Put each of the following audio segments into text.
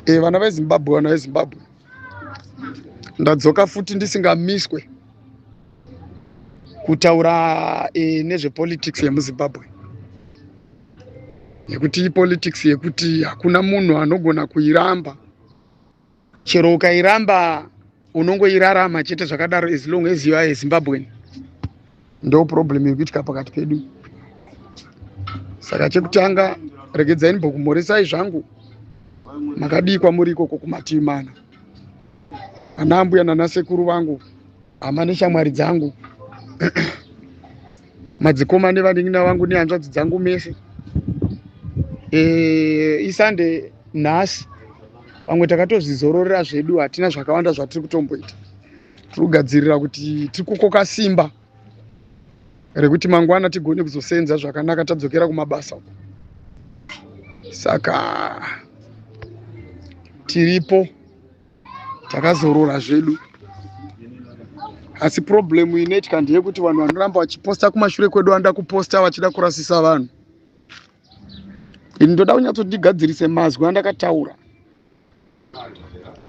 E, vana veZimbabwe, vana veZimbabwe, ndadzoka futi ndisingamiswe kutaura nezvepolitics yemuZimbabwe, nekuti ipolitics yekuti hakuna munhu anogona kuiramba. Chero ukairamba, unongoirarama chete zvakadaro, as long as you are a Zimbabwean. Ndo problem iri kuitika pakati pedu. Saka chekutanga, regedzai ndimbokumhoresai zvangu. Makadii kwamuri ikoko kumativi mana, ana ambuya nanasekuru vangu, hama neshamwari dzangu, madzikoma nevanin'ina vangu nehanzvadzi dzangu mese? ISunday nhasi. Vamwe takatozvizororera zvedu, hatina zvakawanda zvatiri kutomboita. Tiri kugadzirira kuti tiri kukoka simba rekuti mangwana tigone kuzosenza zvakanaka tadzokera kumabasa uko. Saka tiripo, takazorora zvedu, asi problem inoitika ndeyekuti vanhu vanoramba vachiposta kumashure kwedu vanoda kuposta vachida kurasisa vanhu. Ini ndoda kunyatsoti ndigadzirise mazwi andakataura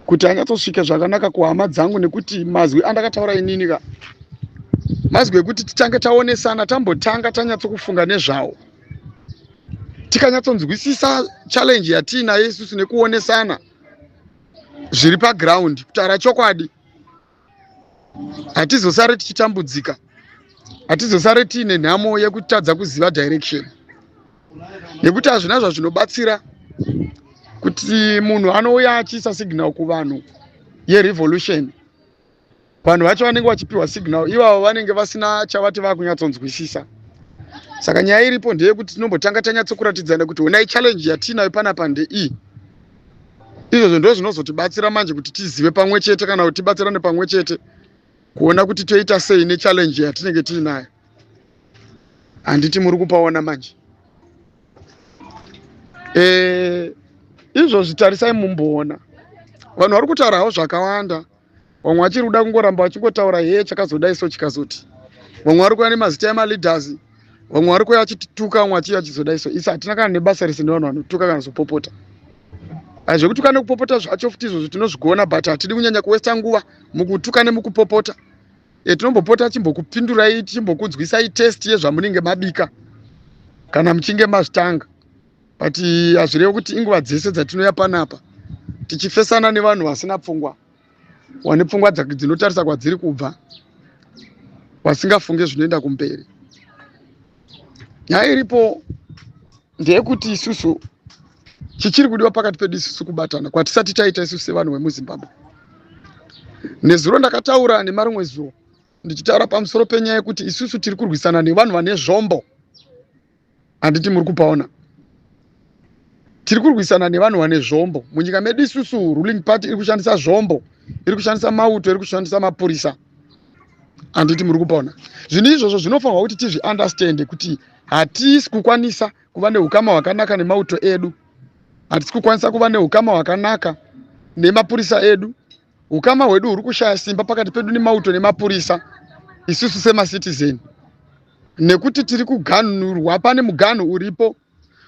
kuti anyatsosvike zvakanaka kuhama dzangu, nekuti mazwi andakataura inini ka mazwi ekuti titange taonesana, tambotanga tanyatsokufunga nezvawo, tikanyatsonzwisisa challenge yatiinayo isusu nekuonesana zviri paground. Kutaura chokwadi, hatizosare tichitambudzika, hatizosare tiine nhamo yekutadza kuziva direction, nekuti hazvina zvazvinobatsira kuti munhu anouya achiisa signal kuvanhu yerevolution. Vanhu vacho vanenge vachipiwa signal ivavo vanenge vasina chavati vakunyatsonzwisisa. Saka nyaya iripo ndeyekuti tinombotanga tanyatsokuratidzana kuti honai, challenge yatiinayo panapa ndeiyi. Izvozvo ndo zvinozotibatsira manje kuti tizive pamwe chete, kana kuti tibatsirane pamwe chete kuona kuti toita sei nechallenge yatinenge tiinayo. Handiti muri kupaona manje? Izvozvi tarisai mumboona vanhu vari kutaurawo zvakawanda. Vamwe vachiri kuda kungoramba vachingotaura heye chakazodai, so chikazoti vamwe vari kuuya nemazita emaleaders, vamwe vari kuuya vachitituka, vamwe vachiuya vachizodai. So isi hatina kana nebasa rese nevanhu vanotuka kana zopopota. Zvekutuka nekupopota zvacho futi izvozvo tinozvigona, but hatidi kunyanya kuwesta nguva mukutuka nemukupopota. Tinombopota tichimbokupindurai, tichimbokunzwisai taste yezvamunenge mabika kana muchinge mazvitanga, but hazvirevi kuti inguva dzese dzatinouya panapa tichifesana nevanhu vasina pfungwa, vane pfungwa dzinotarisa kwadziri kubva, vasingafunge zvinoenda kumberi. Nyaya iripo ndeyekuti isusu chichiri kudiwa pakati pedu isusu kubatana kwatisati taita isusu sevanhu vemuZimbabwe. Nezuro ndakataura, nemarimwe zuro, ndichitaura pamusoro penyaya yekuti isusu tiri kurwisana nevanhu vane zvombo. Handiti muri kupaona? Tiri kurwisana nevanhu vane zvombo munyika medu isusu. Ruling party iri kushandisa zvombo, iri kushandisa mauto, iri kushandisa mapurisa. Handiti muri kupaona? Zvinhu izvozvo zvinofanirwa kuti tizviunderstande kuti hatisi kukwanisa kuva neukama hwakanaka nemauto edu, hatisi kukwanisa kuva neukama hwakanaka nemapurisa edu. Ukama hwedu huri kushaya simba pakati pedu nemauto nemapurisa isusu semacitizen, nekuti tiri kuganhurwa. Pane muganhu uripo,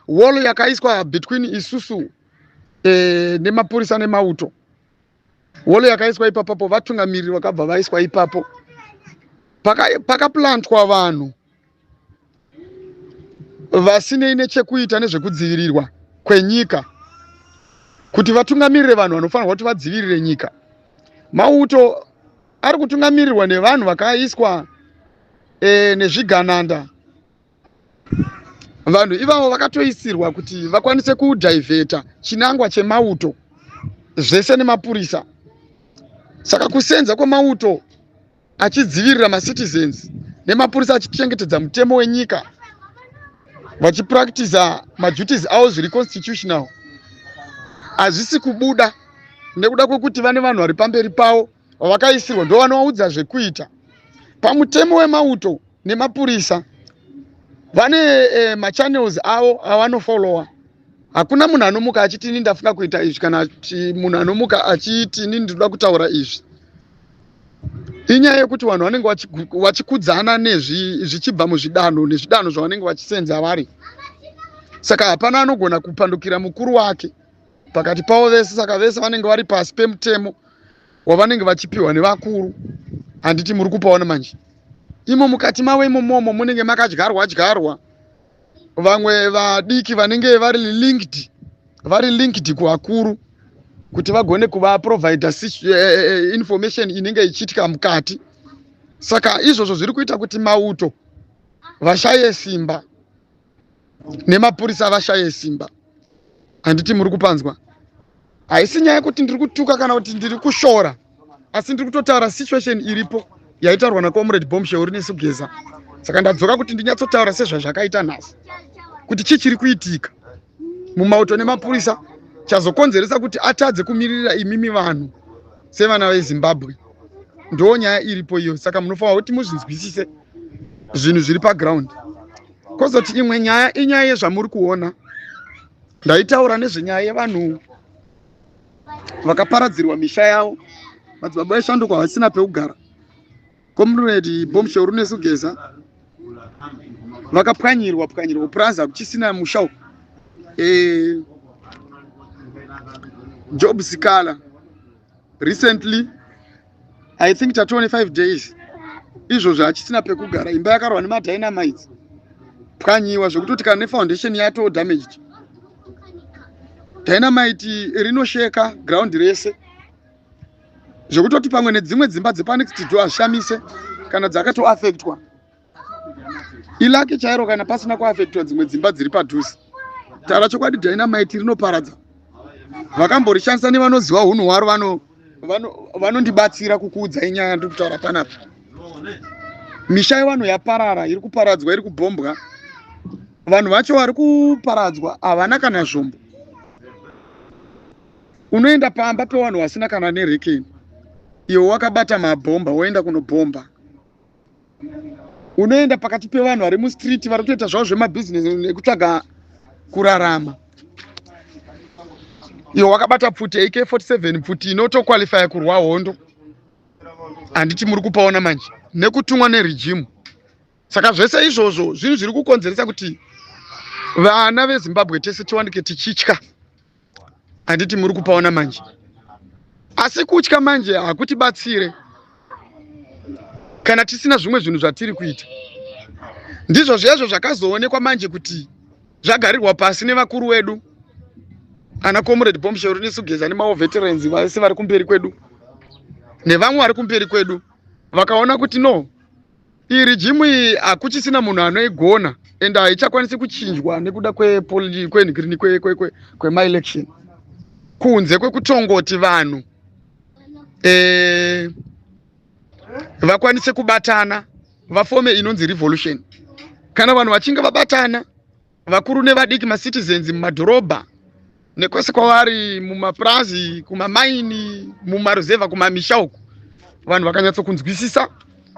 wall yakaiswa between isusu nemapurisa nemauto. Wall yakaiswa ipapapo, vatungamiriri vakabva vaiswa ipapo, pakaplantwa vanhu vasinei nechekuita nezvekudzivirirwa kwenyika kuti vatungamirire vanhu vanofanirwa kuti vadzivirire nyika. Mauto ari kutungamirirwa nevanhu vakaiswa nezvigananda. Vanhu ivavo vakatoisirwa kuti vakwanise kudhaivheta chinangwa chemauto zvese nemapurisa. Saka kusenza kwemauto achidzivirira macitizens nemapurisa achichengetedza mutemo wenyika, vachipractisa maduties avo zviri constitutional, hazvisi kubuda nekuda kwekuti vane vanhu vari pamberi pavo vavakaisirwa, ndo vanovaudza zvekuita. Pamutemo wemauto nemapurisa vane machannels avo avanofollowa. Hakuna munhu anomuka achiti, "Ini ndafunga kuita izvi," kana kuti munhu anomuka achiti, "Ini ndinoda kutaura izvi." Inyaya yekuti vanhu vanenge vachikudzana zvichibva muzvidanho nezvidanho zvavanenge vachisenza vari. Saka hapana anogona kupandukira mukuru wake. Pakati pavo vese, saka vese vanenge vari pasi pemutemo wavanenge vachipiwa nevakuru. Handiti muri kupaona manje? Imo mukati mavo imomomo munenge makadyarwa dyarwa vamwe vadiki vanenge vari linked, vari linked kuvakuru kuti vagone kuvaprovida information inenge ichiitika mukati. Saka izvozvo zviri kuita kuti mauto vashaye simba nemapurisa vashaye simba. Handiti muri kupanzwa? Haisi nyaya yekuti ndiri kutuka kana kuti ndiri kushora, asi ndiri kutotaura situation iripo yaitaurwa naComrade Bombshell Rinesu Geza. Saka ndadzoka kuti ndinyatsotaura sezvazvakaita nhasi, kuti chii chiri kuitika mumauto nemapurisa chazokonzeresa kuti atadze kumiririra imimi vanhu sevana veZimbabwe. Ndo nyaya iripo iyo. Saka munofanira kuti muzvinzwisise zvinhu zviri paground. Kwozoti imwe nyaya, inyaya yezvamuri kuona ndaitaura nezvenyaya yevanhu vakaparadzirwa misha yavo, madzibaba eshanduko havasina pekugara. Comrade Bombshell Runesu Geza vakapwanyirwa pwanyirwa purazi, kuchisina musha uku. Job Sikhala recently, I think tatone 5 days izvozvo, hachisina pekugara. Imba yakarwa nemadynamites, pwanyiwa zvekutoti kana nefoundation yato damaged. Dynamite rinosheka ground rese zvekutoti pamwe nedzimwe dzimba dzepanext door hazvishamise kana dzakatoaffectwa. Ilucky chairo kana pasina kuaffectwa dzimwe dzimba dziri padhuze. Taura chokwadi, dynamite rinoparadza. Vakamborishandisa nevanoziva unhu hwaro vanondibatsira kukuudzai nyaya yandiri kutaura panapa. Misha yevanhu yaparara, iri kuparadzwa, iri kubhombwa. Vanhu vacho vari kuparadzwa havana kana zvombo. Unoenda pamba pevanhu vasina kana nerekeni, iwe wakabata mabhomba, woenda kunobhomba. Unoenda pakati pevanhu vari mustreet, vari kutoita zvavo zvemabhizinesi nekutsvaga kurarama, iwe wakabata pfuti AK47, pfuti inotoqualifya kurwa hondo. Handiti muri kupaona manje? Nekutumwa neregime. Saka zvese izvozvo zvinhu zviri kukonzeresa kuti vana veZimbabwe tese tiwanike tichitya. Handiti muri kupaona manje? Asi kutya manje hakutibatsire kana tisina zvimwe zvinhu zvatiri kuita. Ndizvo zvezvo zvakazoonekwa manje kuti zvagarirwa pasi nevakuru vedu, ana Comrade Bombshell Runesu Geza nemawar veterans vese vari kumberi kwedu nevamwe vari kumberi kwedu. Vakaona kuti no, iyi regime iyi hakuchisina munhu anoigona, ende haichakwanisi kuchinjwa nekuda kwenhikirini kwemaelection, kunze kwekutongoti vanhu vakwanise kubatana, vaforme inonzi revolution. Kana vanhu vachinge vabatana, vakuru nevadiki, macitizens mumadhorobha nekwese kwavari, mumapurazi, kumamaini, mumaruzevha, kumamisha uku, vanhu vakanyatsokunzwisisa,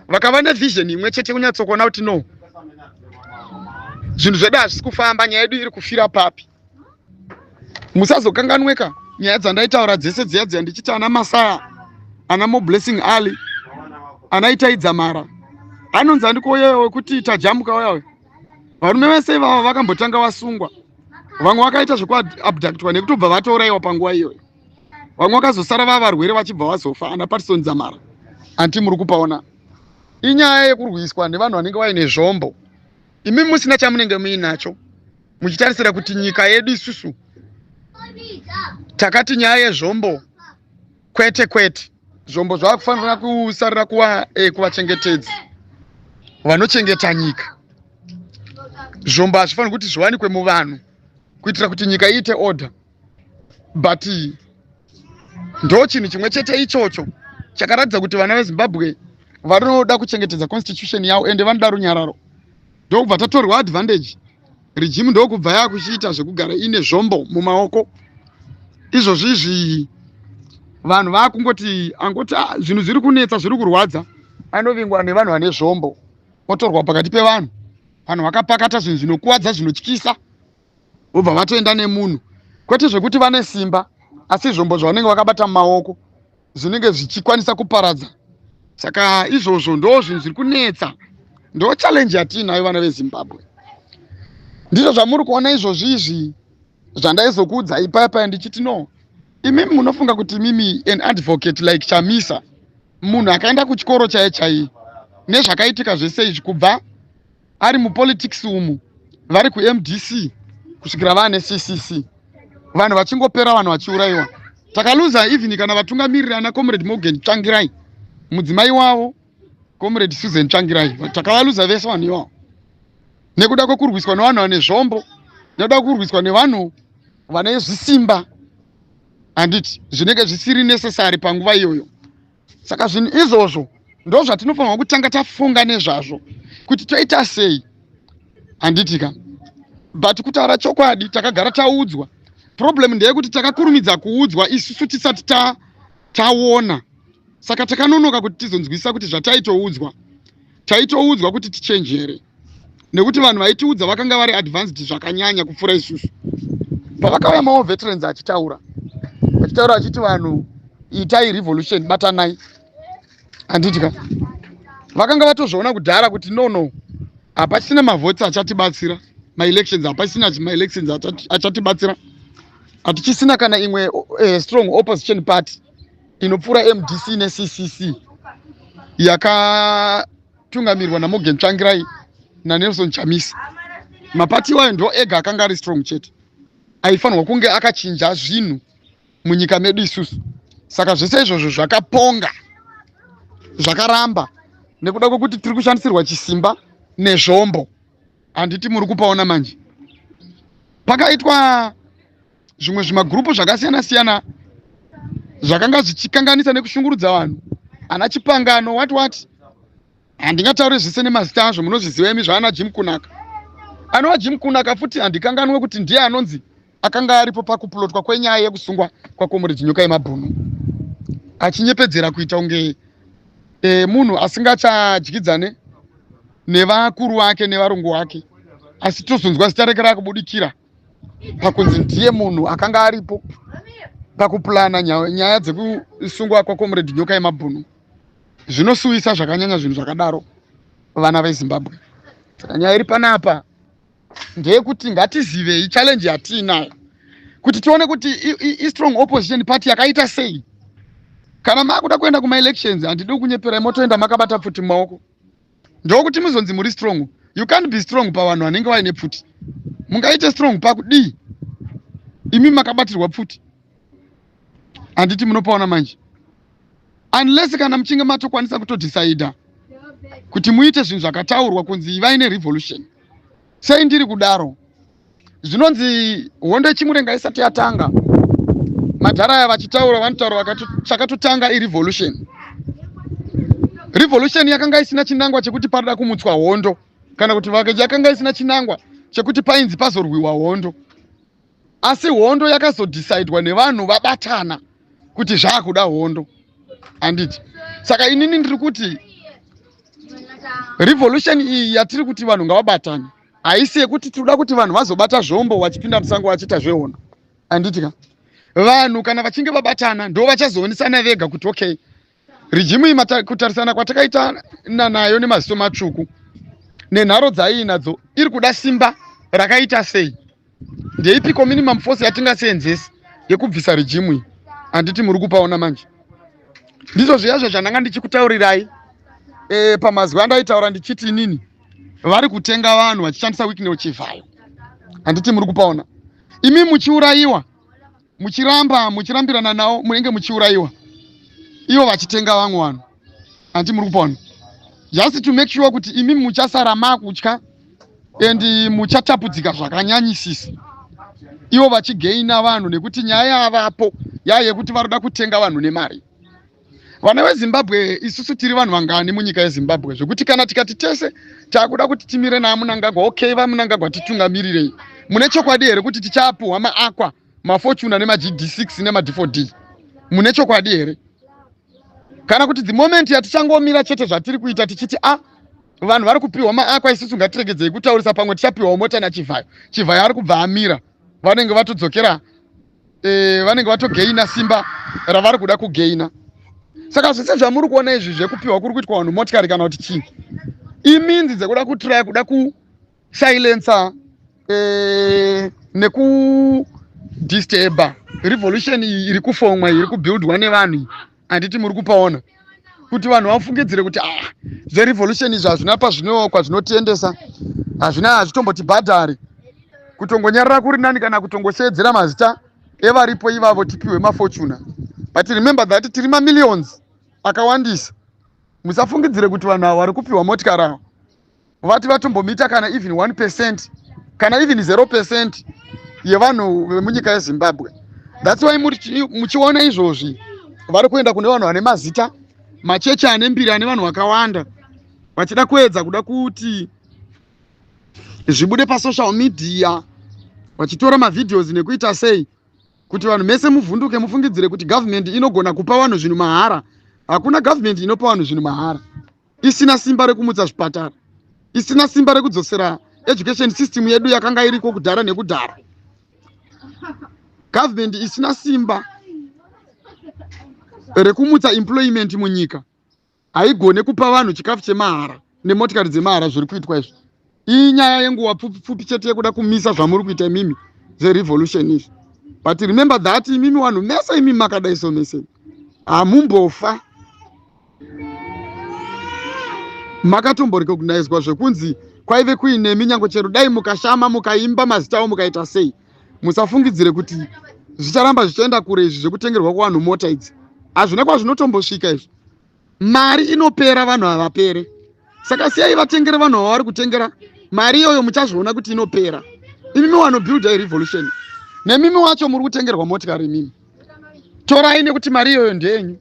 vakava nevision imwe chete, kunyatsokuona kuti no, zvinhu zvedu hazvisi kufamba, nyaya yedu iri kufira papi. Musazokanganweka nyaya dzandaitaura dzese dziya dziya, ndichiti ana Masaya, ana Moblessing Ali, ana Itai Dzamara, anonzi andikoyeyo wekuti tajamuka uyawe, varume vese ivava vakambotanga vasungwa. Vamwe vakaita zvekuabductwa nekutobva vatourayiwa panguva iyoyo. Vamwe vakazosara vava varwere, vachibva vazofa, ana Patson Dzamara. Anti muri kupaona? Inyaya yekurwiswa nevanhu vanenge vaine zvombo, imi musina chamunenge muinacho, muchitarisira kuti nyika yedu isusu takati nyaya yezvombo kwete kwete. Zvombo zvava kufanira kusarira kuva kuvachengetedzi vanochengeta nyika. Zvombo hazvifaniri kuti zviwanikwe muvanhu kuitira kuti nyika iite order. But ndo chinhu chimwe chete ichocho chakaratidza kuti vana veZimbabwe vanoda kuchengetedza constitution yavo, ende vanoda runyararo. Ndokubva tatorwa advantage, regime ndokubva yakuchiita zvekugara ine zvombo mumaoko. Izvozvi izvi vanhu vaakungoti angoti, "Ah, zvinhu zviri kunetsa, zviri kurwadza," anovingwa nevanhu vane zvombo, otorwa pakati pevanhu, vanhu vakapakata zvinhu zvinokuwadza, zvinotyisa, vobva vatoenda nemunhu. Kwete zvekuti vane simba, asi zvombo zvavanenge vakabata mumaoko zvinenge zvichikwanisa kuparadza. Saka izvozvo ndo zvinhu zviri kunetsa, ndo challenge yatiinayo vana veZimbabwe. Ndizvo zvamuri kuona izvozvi izvi. Zvandaizokuudzai paya paya ndichiti, no, imimi munofunga kuti imimi an advocate like Chamisa, munhu akaenda kuchikoro chaiye chaiye, nezvakaitika zvese izvi, kubva ari mupolitics umu, vari kuMDC kusvikira vaane CCC, vanhu vachingopera, vanhu vachiurayiwa, takaluza even kana vatungamiriri ana Comrade Morgan Tsvangirai, mudzimai wavo Comrade Susan Tsvangirai, takavaluza vese vanhu ivavo nekuda kwekurwiswa nevanhu vane zvombo, nekuda kwekurwiswa nevanhu vane zvisimba, handiti? Zvinenge zvisiri necessary panguva iyoyo. Saka zvinhu izvozvo ndo zvatinofanirwa kutanga tafunga nezvazvo kuti toita sei, handiti ka? But kutaura chokwadi, takagara taudzwa. Problem ndeyekuti takakurumidza kuudzwa isusu tisati taona, saka takanonoka kuti tizonzwisisa kuti zvataitoudzwa, taitoudzwa kuti tichenjere, nekuti vanhu vaitiudza vakanga vari advanced zvakanyanya kupfuura isusu. Pavakauya mawar veterans achitaura, vachitaura vachiti, "Vanhu, itai revolution, batanai," handiti ka? Vakanga vatozviona kudhara kuti no, hapachisina mavhotsi achatibatsira, maelections hapachisina, maelections achatibatsira, hatichisina kana imwe strong opposition party inopfuura MDC neCCC yakatungamirirwa naMorgan Tsvangirai naNelson Chamisa. Mapati iwayo ndo ega akanga ari strong chete, aifanirwa kunge akachinja zvinhu munyika medu isusu. Saka zvese izvozvo zvakaponga, zvakaramba nekuda kwekuti tiri kushandisirwa chisimba nezvombo, handiti? Muri kupaona manje pakaitwa zvimwe zvimagurupu zvakasiyana siyana zvakanga zvichikanganisa nekushungurudza vanhu, ana Chipangano, what what, handingatauri zvese nemazita azvo, munozviziva imi, zvaana Jim Kunaka. Anova Jim Kunaka futi, handikanganwe kuti ndiye anonzi akanga aripo pakuplotwa kwenyaya yekusungwa kwaComrade Nyoka Yemabhunu, achinyepedzera kuita kunge munhu asingachadyidzane nevakuru vake, nevarungu vake, asi tozonzwa zita rake rakubudikira pakunzi ndiye munhu akanga aripo pakuplana nyaya dzekusungwa kwaComrade Nyoka Yemabhunu. Zvinosuwisa zvakanyanya zvinhu zvakadaro, vana veZimbabwe. Saka nyaya iri panapa ndeyekuti ngatizivei challenge yatiinayo kuti tione kuti istrong opposition party yakaita sei. Kana maakuda kuenda kumaelections, handidi kunyeperai, motoenda makabata pfuti mumaoko, ndokuti muzonzi muri strong. You can't be strong pavanhu vanenge vaine pfuti. Mungaite strong pakudii imi makabatirwa pfuti, handiti? Munopaona manje, unless kana muchinge matokwanisa kutodhisaidha kuti muite zvinhu zvakataurwa kunzi ivai nerevolution. Sei ndiri kudaro? Zvinonzi hondo yeChimurenga isati yatanga, madhara aya vachitaura, vanotaura vakati chakatotanga irevolution. Revolution yakanga isina chinangwa chekuti paroda kumutswa hondo, kana kuti yakanga isina chinangwa chekuti painzi pazorwiwa hondo, asi hondo yakazodhisaidwa nevanhu vabatana kuti zvaakuda hondo, handiti? Saka inini ndiri kuti revolution iyi yatiri kuti vanhu ngavabatane haisi yekuti tinoda kuti vanhu vazobata zvombo vachipinda musango vachiita zvehondo, handiti ka? Vanhu kana vachinge vabatana, ndo vachazoonesana vega kuti okay, regime iyi, kutarisana kwatakaita nayo nemaziso matsvuku nenharo dzaiinadzo, iri kuda simba rakaita sei? Ndeipiko minimum force yatingaseenzesi yekubvisa regime iyi, handiti? Muri kupaona manje, ndizvo zviyazvo zvandanga ndichikutaurirai pamazwi andaitaura ndichiti inini vari kutenga vanhu vachishandisa Wicknell Chivhayo, handiti? Muri kupaona imi muchiurayiwa, muchiramba muchirambirana navo, munenge muchiurayiwa, ivo vachitenga vamwe vanhu, handiti? Muri kupaona, just to make sure kuti imi muchasara makutya and muchatapudzika zvakanyanyisisa, ivo vachigeina vanhu, nekuti nyaya yavapo yaya yekuti varoda kutenga vanhu nemari. Vana veZimbabwe, isusu tiri vanhu vangani munyika yeZimbabwe zvekuti kana tikati tese taakuda kuti timire naMunangagwa, okay, vaMunangagwa titungamirirei, mune chokwadi here kuti tichapuhwa maAqua, maFortuner nemaGD6 nemaD4D? Mune chokwadi here? Kana kuti the moment yatichangomira chete zvatiri kuita, tichiti a vanhu vari kupiwa maAqua, isusu ngatiregedzei kutaurisa, pamwe tichapiwawo mota naChivhayo, Chivhayo ari kubva amira, vanenge vatodzokera, vanenge vatogeina simba ravari kuda kugeina. Saka zvese zvamuri kuona izvi zvekupiwa kuri kuitwa vanhu motikari kana kuti chii, imeans dzekuda kutraya kuda kusilensa neku kudisturba revolution iyi iri kufomwa, iri kubuildwa nevanhu iyi. Handiti muri kupaona kuti vanhu vafungidzire kuti ah, zverevolution izvi hazvina pazvino kwazvinotiendesa, hazvina, hazvitombotibhadhari, kutongonyarara kuri nani kana kutongosheedzera mazita evaripo ivavo tipiwe mafortuna. But remember that tiri mamillions akawandisa. Musafungidzire kuti vanhu ava vari kupiwa motikari ava vati vatombomita kana even 1% kana even 0% yevanhu vemunyika yeZimbabwe. That's why muchiona izvozvi vari kuenda kune vanhu vane mazita, machechi ane mbiri, ane vanhu vakawanda, vachida kuedza kuda kuti zvibude pasocial media, vachitora mavideos nekuita sei kuti vanhu mese muvhunduke, mufungidzire kuti government inogona kupa vanhu zvinhu mahara. Hakuna government inopa vanhu zvinhu mahara isina simba rekumutsa zvipatara, isina simba rekudzosera education system yedu yakanga iriko kudhara nekudhara. Government isina simba rekumutsa employment munyika haigone kupa vanhu chikafu chemahara nemotikari dzemahara. Zviri kuitwa izvi inyaya yenguva pfupi pfupi chete yekuda kumisa zvamuri kuita imimi zverevolution izvi. But remember that imimi vanhu mese, imimi makadai so mese, hamumbofa makatomborecognizwa zvekunzi kwaive kuinemi. Nyange chero dai mukashama, mukaimba mazita avo, mukaita sei, musafungidzire kuti zvicharamba zvichienda kure izvi zvekutengerwa kuvanhu mota idzi. Hazvina kwazvinotombosvika izvi. Mari inopera, vanhu havapere. Saka siyai vatengere vanhu vavari kutengera. Mari iyoyo muchazviona kuti inopera. Imimi wanobuilda irevolution, nemimi wacho muri kutengerwa motikari, imimi torai, nekuti mari iyoyo ndeyenyu.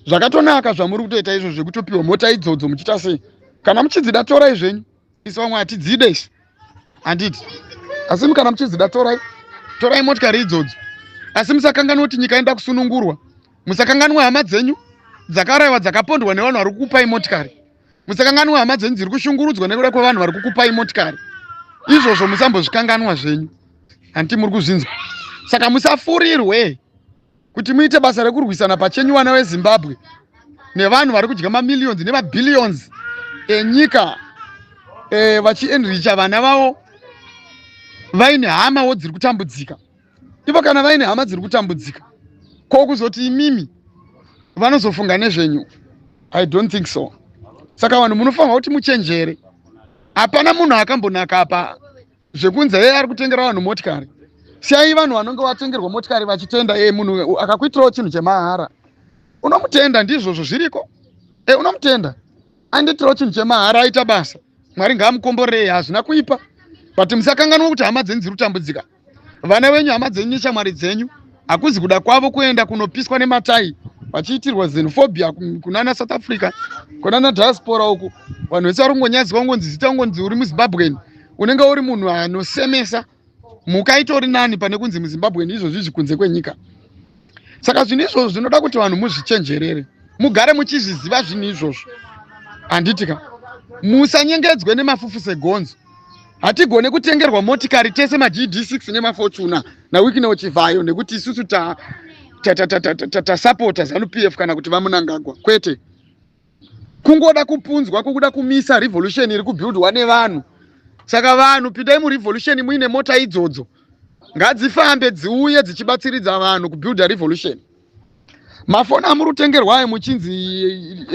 Zvakatonaka zvamuri kutoita izvo zvekutopiwa mota idzodzo muchiita sei. Kana muchidzida, torai zvenyu. Isu vamwe hatidzide isu, handiti? Asi kana muchidzida, torai, torai motikari idzodzo. Asi musakanganwa kuti nyika inoda kusunungurwa. Musakanganwa hama dzenyu dzakarayiwa, dzakapondwa nevanhu vari kukupai motikari. Musakanganwa hama dzenyu dziri kushungurudzwa nekuda kwevanhu vari kukupai motikari. Izvozvo musambozvikanganwa zvenyu, handiti muri kuzvinzwa? Saka musafurirwe kuti muite basa rekurwisana pachenyu, vana veZimbabwe, nevanhu vari kudya mamillions nemabillions enyika, vachienricha vana vavo vaine hamawo dziri kutambudzika. Ivo kana vaine hama dziri kutambudzika, ko kuzoti imimi vanozofunga nezvenyu? I don't think so. Saka vanhu munofanirwa kuti muchenjere. Hapana munhu akambonaka apa zvekunzi heye ari kutengera vanhu motikari. Siyai vanhu vanonge vatengerwa motikari vachitenda. E, munhu akakuitirawo chinhu chemahara unomutenda, ndizvozvo zviriko. E, unomutenda, andiitirawo chinhu chemahara, aita basa, Mwari ngaamukomborerei, hazvina kuipa. But musakanganwa kuti hama dzenyu dziri kutambudzika, vana venyu, hama dzenyu neshamwari dzenyu. Hakuzi kuda kwavo kuenda kunopiswa nematai vachiitirwa xenophobia kunana South Africa, kunana diaspora uku. Vanhu vese vari kungonyadziswa, kungonzi zita, kungonzi uri muZimbabweni, unenge uri munhu anosemesa. Mhuka itori nani pane kunzi muZimbabweni izvozvi kunze kwenyika. Saka zvinhu izvozvo zvinoda kuti vanhu muzvichenjerere, mugare muchizviziva zvinhu izvozvo, handiti ka? Musanyengedzwe nemafufu segonzo. Hatigone kutengerwa motikari tese maGD6 nemaFortuner naWicknell Chivhayo nekuti isusu tasapota ZANU PF kana kuti vaMnangagwa. Kwete. Kungoda kupunzwa kwokuda kumisa revolution iri kubuildwa nevanhu. Saka vanhu, pindai murevolution muine mota idzodzo, ngadzifambe dziuye dzichibatsiridza vanhu kubuilda revolution. Mafoni amuri kutengerwayo muchinzi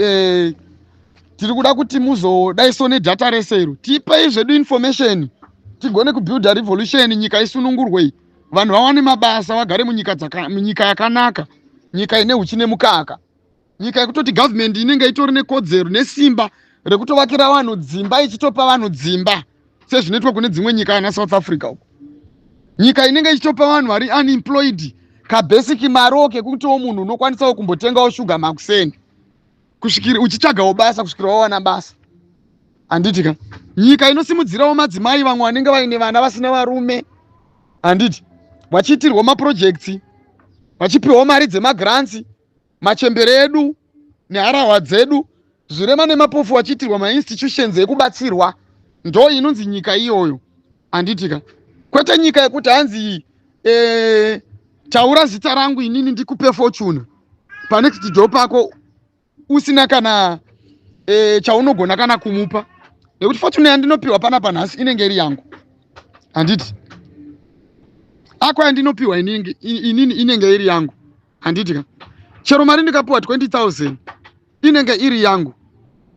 tiri kuda kuti muzodaiso nedata rese iro, tipei zvedu information tigone kubuilda revolution, nyika isunungurwei, vanhu vawane mabasa, vagare munyika yakanaka, nyika ine uchi nemukaka, nyika yekutoti government inenge itori nekodzero nesimba rekutovakira vanhu dzimba, ichitopa vanhu dzimba sezvinoitwa kune dzimwe nyika ana South Africa uko, nyika inenge ichitopa vanhu vari unemployed kabasic maro kekutiwo munhu unokwanisawo kumbotengawo shuga makuseni kusvikira uchitsvagawo basa, kusvikira wawana basa, handiti ka? Nyika inosimudzirawo madzimai vamwe vanenge vaine vana vasina varume, handiti? Vachiitirwa maprojects, vachipiwawo mari dzemagrants, machembere edu neharahwa dzedu, zvirema nemapofu vachiitirwa mainstitutions ekubatsirwa. Ndo inonzi nyika iyoyo, handiti ka? Kwete nyika yekuti hanzi taura zita rangu inini ndikupe Fortuner panext door pako, usina kana chaunogona kana kumupa, nekuti Fortuner yandinopiwa panapa nhasi inenge iri yangu, handiti? Ako yandinopiwa inini inenge iri yangu, handiti ka? Chero mari ndikapiwa 20,000 inenge iri yangu.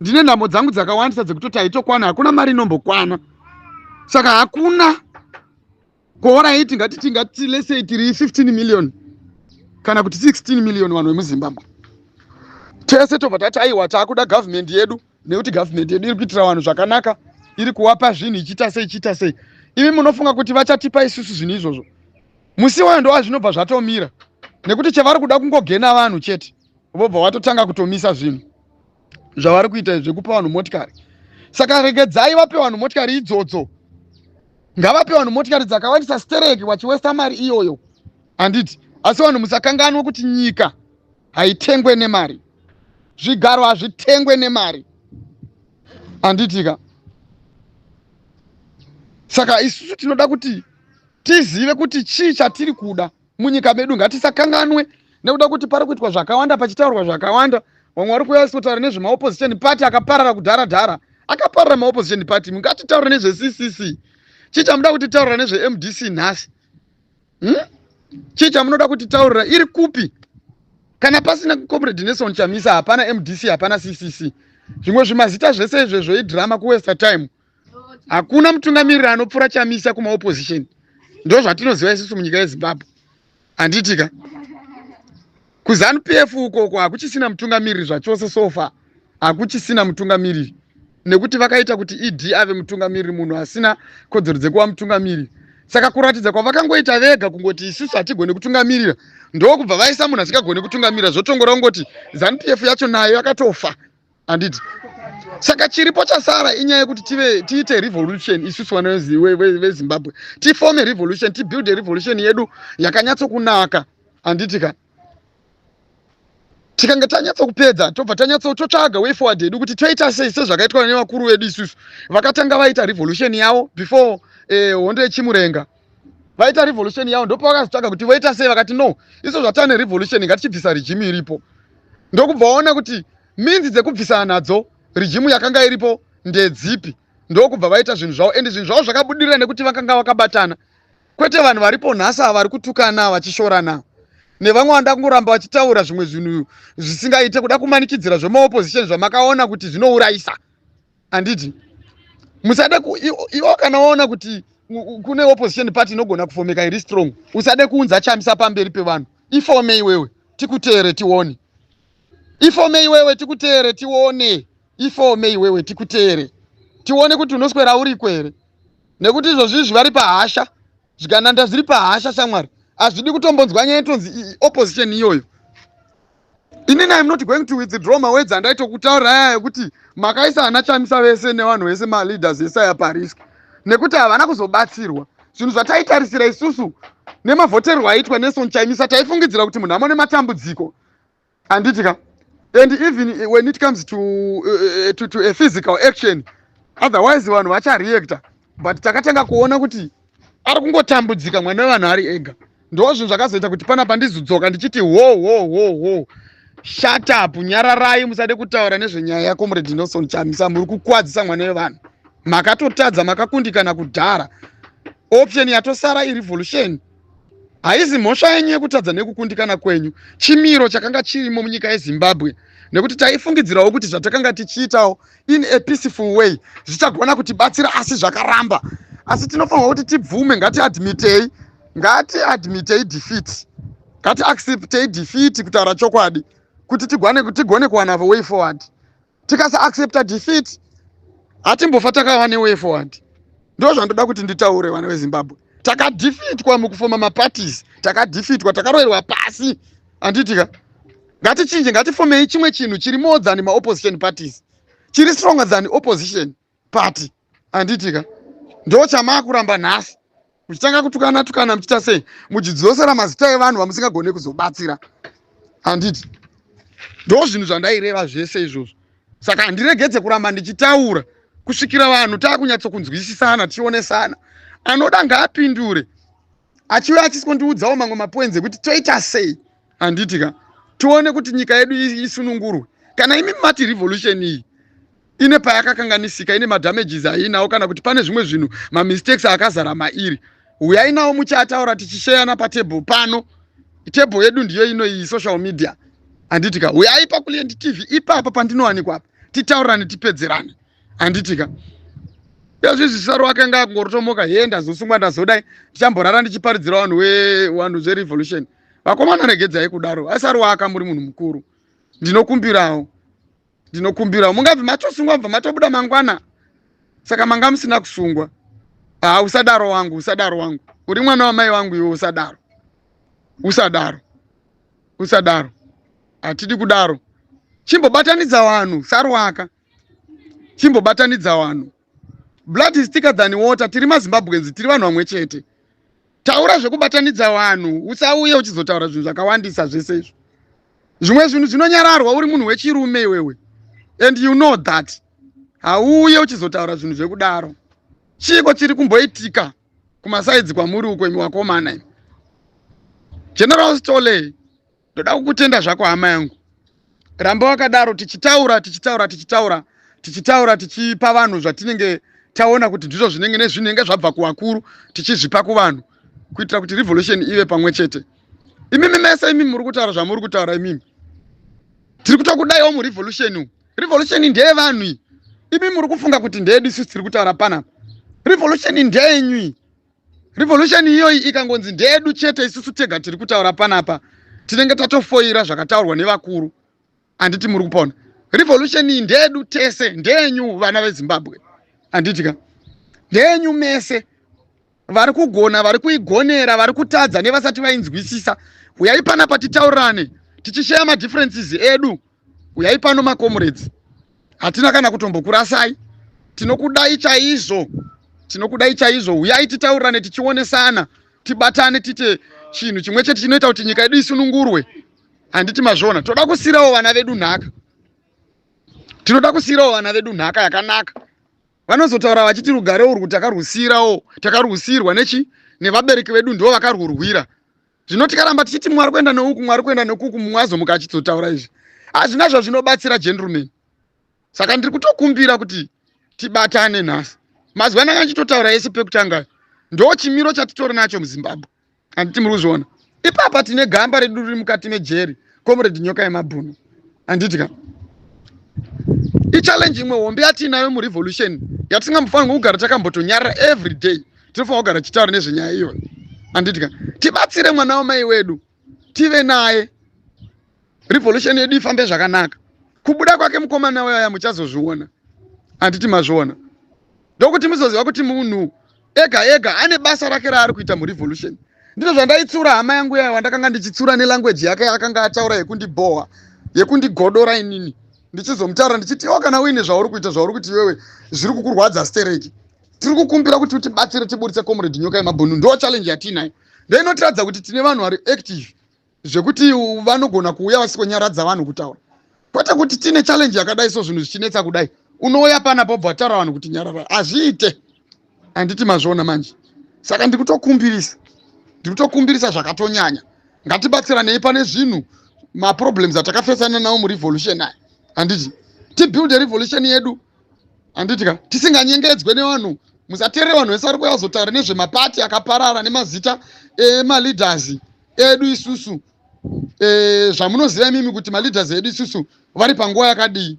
Ndine nhamo dzangu dzakawandisa dzekutoti haitokwana, hakuna mari inombokwana. Saka hakuna kuoraiti ngatiti ngati let's say tiri 15 million kana kuti 16 million vanhu vemuZimbabwe tese, tobva tati aiwa, taakuda government yedu nekuti government yedu iri kuitira vanhu zvakanaka, iri kuvapa zvinhu, ichiita sei, ichiita sei. Imi munofunga kuti vachatipa isusu zvinhu izvozvo? Musi wayo ndova zvinobva zvatomira, nekuti chavari kuda kungogena vanhu chete, vobva vatotanga kutomisa zvinhu zvavari kuita zvekupa vanhu motikari. Saka regedzai vape vanhu motikari idzodzo, ngavape vanhu motikari dzakawandisa stereki, vachiwesta mari iyoyo, handiti? Asi vanhu musakanganwe kuti nyika haitengwe nemari, zvigaro hazvitengwe nemari, handitika? Saka isusu tinoda kuti tizive kuti chii chatiri kuda munyika medu. Ngatisakanganwe, nekuda kuti pari kuitwa zvakawanda, pachitaurwa zvakawanda. Vamwe vari kuuya kutaura nezvemaopposition party akaparara kudhara dhara, akaparara maopposition party. Ngatitaure nezveCCC. Chii chamuda kuti taurira nezveMDC nhasi, Chii chamunoda kuti taurira? Iri kupi? Kana pasina Comrade Nelson Chamisa, hapana MDC, hapana CCC. Zvimwe zvimazita zvese izvezvo idrama, kuwaste time. Hakuna mutungamiriri anopfuura Chamisa kumaopposition, ndo zvatinoziva isusu munyika yeZimbabwe, handitika? KuZANU PF ukoko hakuchisina mutungamiriri zvachose. So far hakuchisina mutungamiriri, nekuti vakaita kuti ED ave mutungamiriri, munhu asina kodzero dzekuva mutungamiriri. Saka kuratidza kwavakangoita vega kungoti isusu hatigoni kutungamirira, ndokubva vaisa munhu asingagoni kutungamirira. Zvotongora kungoti ZANU PF yacho nayo yakatofa, handiti? Saka chiripo chasara inyaya yekuti tive tiite revolution isusu vana veZimbabwe, tifome revolution, tibuilde revolution yedu yakanyatsokunaka, handiti ka? Tikange tanyatsokupedza, tobva tanyatsototsvaga way forward yedu kuti toita sei, sezvakaitwa nevakuru vedu isusu vakatanga vaita revolution yavo before hondo yeChimurenga. Vaita revolution yavo, ndopavakazotsvaga kuti voita sei. Vakati no, iso zvatane revolution, ngatichibvisa regime iripo. Ndokubva vaona kuti means dzekubvisana nadzo regime yakanga iripo ndedzipi, ndokubva vaita zvinhu zvavo, ende zvinhu zvavo zvakabudirira nekuti vakanga vakabatana, kwete vanhu varipo nhasi ava vari kutukana, vachishorana nevamwe vanoda kungoramba vachitaura zvimwe zvinhu zvisingaite, kuda kumanikidzira zvemaopposition zvamakaona kuti zvinourayisa, handiti? Musade iwo kana waona kuti kune opposition party inogona kufomeka iri strong, usade kuunza Chamisa pamberi pevanhu. Ifome iwewe tikuteere tione, ifome iwewe tikuteere tione, ifome iwewe tikuteere tione kuti unoswera uriko here, nekuti izvozvi vari pahasha, zvigananda zviri pahasha. Shamwari, hazvidi kutombonzwa nyaya itonzi opposition iyoyo. Inini I'm not going to withdraw mawords andaitokutaurira aya ekuti makaisa ana Chamisa vese nevanhu vese, maleaders ese aya parisk, nekuti havana kuzobatsirwa zvinhu zvataitarisira isusu. Nemavhoterwo aitwa Nelson Chamisa, taifungidzira kuti munhu amone matambudziko, handiti ka? And even when it comes to a physical action, otherwise vanhu vachareacta, but takatanga kuona kuti ari kungotambudzika mwana wevanhu ari ega. Ndo zvinhu zvakazoita kuti panapa ndizodzoka ndichiti ho ho ho ho, shut up, nyararai, musade kutaura nezvenyaya yaComrade Nelson Chamisa. Muri kukwadzisa mwana wevanhu. Makatotadza, makakundikana kudhara. Option yatosara irevolution. Haizi mhosva yenyu yekutadza nekukundikana kwenyu, chimiro chakanga chirimo munyika yeZimbabwe, nekuti taifungidzirawo kuti zvatakanga tichiitawo in a peaceful way zvichagona kutibatsira, asi zvakaramba. Asi tinofanirwa kuti tibvume, ngatiadmitei, ngatiadmitei defeat, ngatiacceptei defeat, kutaura chokwadi, kuti tigone kuwana way forward. Tikasaaccepta defeat, hatimbofa takava neway forward. Ndo zvandoda kuti nditaure, vana veZimbabwe. Takadefeatwa mukufoma maparties, takadefeatwa, takaroverwa pasi, handiti ka? Ngatichinje, ngatifomei chimwe chinhu chiri more than maopposition parties, chiri stronger than opposition party, handiti ka? Ndo chamaakuramba nhasi, muchitanga kutukana tukana, muchiita sei, muchidzosera mazita evanhu vamusingagone kuzobatsira, handiti? Ndo zvinhu zvandaireva zvese izvozvo. Saka handiregedze kuramba ndichitaura kusvikira vanhu taakunyatsokunzwisisana, tichionesana. Anoda ngaapindure, achiuya achisondiudzawo mamwe mapoints ekuti toita sei, handiti ka? Tione kuti nyika yedu isunungurwe. Kana imi mati revolution iyi ine payakakanganisika, ine madamages ainawo, kana kuti pane zvimwe zvinhu, mamistakes akazara mairi. Uyai nawo muchataura, tichisheyana patable pano. Table yedu ndiyo ino iyi, social media, handiti ka? Uyai paKulient TV ipapa pandinowanikwa apa, titaurirane, tipedzerane, handiti ka? Izvizvi Saruwaka anga akungorotomoka he, ndazosungwa, ndazodai, ndichamborara ndichiparidzira vanhu vanhu zverevolution. Vakomana, regedzai kudaro. ASaruwaka, muri munhu mukuru, ndinokumbirawo, ndinokumbirawo. Mungabve matosungwa, bva matobuda mangwana, saka manga musina kusungwa. Ha, usadaro wangu, usadaro wangu, uri mwana wamai vangu iwe. Usadaro, usadaro, usadaro, hatidi kudaro. Chimbobatanidza vanhu, Saruwaka, chimbobatanidza vanhu. Blood is thicker than water. Tiri maZimbabweans, tiri vanhu vamwe chete. Taura zvekubatanidza vanhu, usauye uchizotaura zvinhu zvakawandisa zvese izvo. Zvimwe zvinhu zvinonyararwa. Uri munhu wechirume iwewe, and you know that. Hauye uchizotaura zvinhu zvekudaro. Chiko chiri kumboitika kumasides kwamuri uko, imi wakomana imi? General Stole, ndoda kukutenda zvako, hama yangu. Ramba wakadaro, tichitaura, tichitaura, tichitaura, tichitaura, tichipa vanhu zvatinenge taona kuti ndizvo zvinenge nezvinenge zvabva kuvakuru, tichizvipa kuvanhu kuitira kuti revolution ive pamwe chete. Imimi mese imimi muri kutaura zvamuri kutaura imimi, tiri kutokudaiwo murevolution umu. Revolution ndeyevanhu iyi. Imi muri kufunga kuti ndeyedu isusu tiri kutaura panapa. Revolution ndeyenyu iyi. Revolution iyoyi ikangonzi ndeyedu chete isusu tega tiri kutaura panapa, tinenge tatofoira zvakataurwa nevakuru, handiti muri kupona? Revolution iyi ndeyedu tese, ndeyenyu vana veZimbabwe, handiti ka? Ndeyenyu mese, vari kugona, vari kuigonera, vari kutadza nevasati vainzwisisa. Uyai panapa titaurirane, tichisheya madifferences edu. Uyai pano, macomrades. Hatina kana kutombokurasai, tinokudai chaizvo, tinokudai chaizvo. Uyai titaurirane, tichionesana, tibatane, tiite chinhu chimwe chete chinoita kuti nyika yedu isunungurwe, handiti mazviona? Toda kusiyirawo vana vedu nhaka, tinoda kusiyirawo vana vedu nhaka yakanaka. Vanozotaura vachiti rugare urwu takarwusiyirawo, takarwusiyirwa nechi nevabereki vedu, ndo vakarwurwira. Zvino tikaramba tichiti mwari kuenda neuku, mwari kuenda nekuku, mumwe azomuka achizotaura izvi, hazvina zvazvinobatsira, gentlemen. Saka ndiri kutokumbira kuti tibatane nhasi. Mazuva ananga ndichitotaura ese pekutanga, ndo chimiro chatitori nacho muZimbabwe, handiti muri kuzviona? Ipapa tine gamba redu riri mukati mejeri, Comrade Nyoka Yemabhunu, handiti ka? Ichallenge imwe hombe yatiinayo murevolution yatisingambofanirwa kugara takambotonyarara. Every day tinofanira kugara tichitaura nezvenyaya iyoyo, handiti ka? Tibatsire mwana wamai wedu, tive naye, revolution yedu ifambe zvakanaka. Kubuda kwake mukomana waya muchazozviona, handiti mazviona? Ndokuti muzoziva kuti munhu ega ega ane basa rake raari kuita murevolution. Ndizvo zvandaitsura hama yangu yaya wandakanga ndichitsura nelanguage yake akanga ataura yekundibhohwa, yekundigodora inini, ndichizomutaura ndichiti, iwo kana uine zvauri kuita, zvauri kuti iwewe zviri kukurwadza stereki, tiri kukumbira kuti utibatsire tiburitse Comrade Nyoka Yemabhunu. Ndo challenge yatiinayo, ndoinotiradza kuti tine vanhu vari active zvekuti vanogona kuuya vasikonyaradza vanhu kutaura, kwete kuti tine challenge yakadai so, zvinhu zvichinetsa kudai, unouya panapo bva wataura vanhu kuti nyarara. Hazviite, handiti mazviona manje? Saka ndikutokumbirisa, ndikutokumbirisa zvakatonyanya, ngatibatsiranei pane zvinhu, maproblems atakafesana nawo murevolution aya, handiti? Tibuilde revolution yedu, handiti ka? Tisinganyengedzwe nevanhu. Musateerere vanhu vese vari kuuya kuzotaura nezvemapati akaparara nemazita emaleaders edu isusu. Zvamunoziva imimi kuti maleaders edu isusu vari panguva yakadii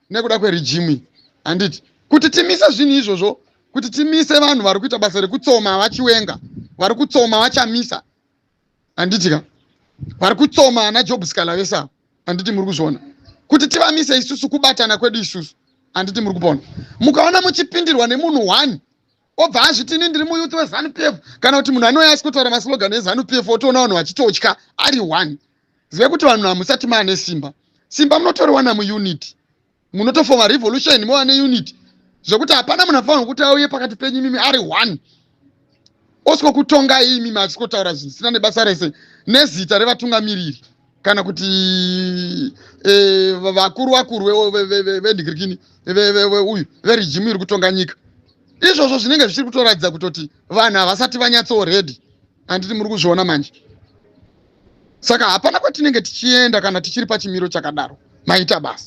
nekuda kweregime, handiti? Kuti timise zvinhu izvozvo, kuti timise vanhu vari kuita basa rekutsoma vaChiwenga, vari kutsoma vaChamisa, handiti ka? Vari kutsoma ana Job Sikhala vese ava, handiti muri kuzviona? Kuti tivamise isusu kubatana kwedu isusu, handiti muri kupona? Mukaona muchipindirwa nemunhu one obva azviti, "Ini ndiri muyouth weZANU PF," kana kuti munhu anouya asikutaura maslogan eZANU PF, otoona vanhu vachitotya ari one, zive kuti vanhu hamusati maane simba. Simba munotoriwana muunity. Munotofoma revolution, mova neunity zvekuti hapana munhu afanirwa kuti auye pakati penyu imimi ari one, osiko kutonga imimi, achisikotaura zvisina nebasa rese nezita revatungamiriri kana kuti vakuru vakuru venhikirikini uyu veregime iri kutonga nyika. Izvozvo zvinenge zvichiri kutoratidza kutoti vanhu havasati vanyatso ready, handiti muri kuzviona manje? Saka hapana kwatinenge tichienda kana tichiri pachimiro chakadaro. Maita basa.